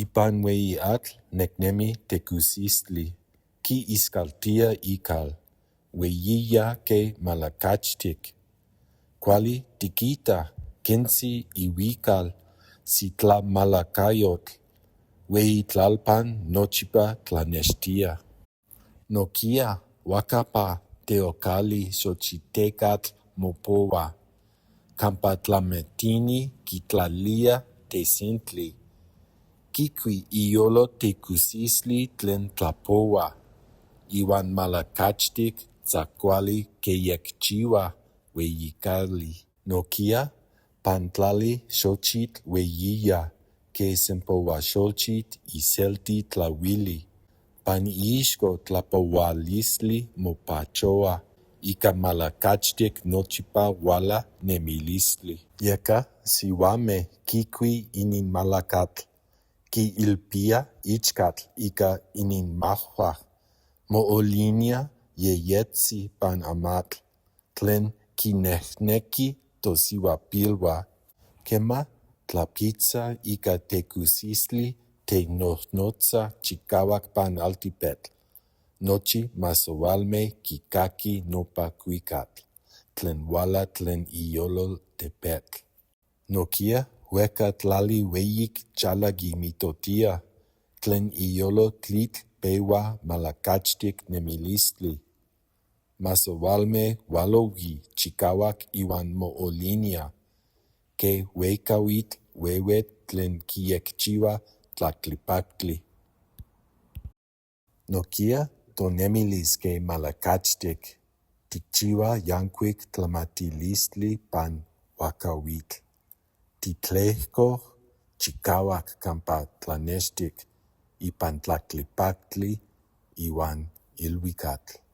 Ipan hueyi atl necnemi tecusistli. Quiiscaltía ical. Hueyiya que malacachtic. Cuali tiquita quentzi ihuical sitlamalacayotl. Hueyi tlalpan nochipa tlanextía. Noquia huacapa teocali xochitecatl mopohua. Campa tlamatini quitlalía tezintli. Quicui iyolo tecusistli tlen tlapohua. Ihuan malacachtic tzacuali quiyecchihua hueyi cali. Noquia pan tlali xochitl hueyiya que sempohuaxolchitl iselti tlahuili. Pan iixco tlapohualistli mopachohua. Ica malacachtic nochipa huala nemilistli. Yeca sihuame quicuij ininmalacatl. Quiilpíaj ichcatl ica ininmajhua. Moolinia yejyectzi pan amatl tlen quinejnequi tosihuapilhua. Quema, tlapitza ica tecusistli tejnojnotza chicahuac pan altepetl. Nochi masehualme quicaquij nopa cuicatl tlen huala tlen iyolo tepetl. Noquia huejca tlali hueyic chalaqui mitotiya. Tlen iyolo tlitl pehua malacachtic nemilistli. Masehualme hualohuij chicahuac ihuan moolinia. Que huejcahuitl huehuetl tlen quiyecchihua tlaltepactli. Noquia tonemilis que malacachtic. Tijchihua yancuic tlamatilistli pan huacahuitl. Titlejcoj chicahuac campa tlanextic ipan tlaltepactli ihuan ilhuicactl.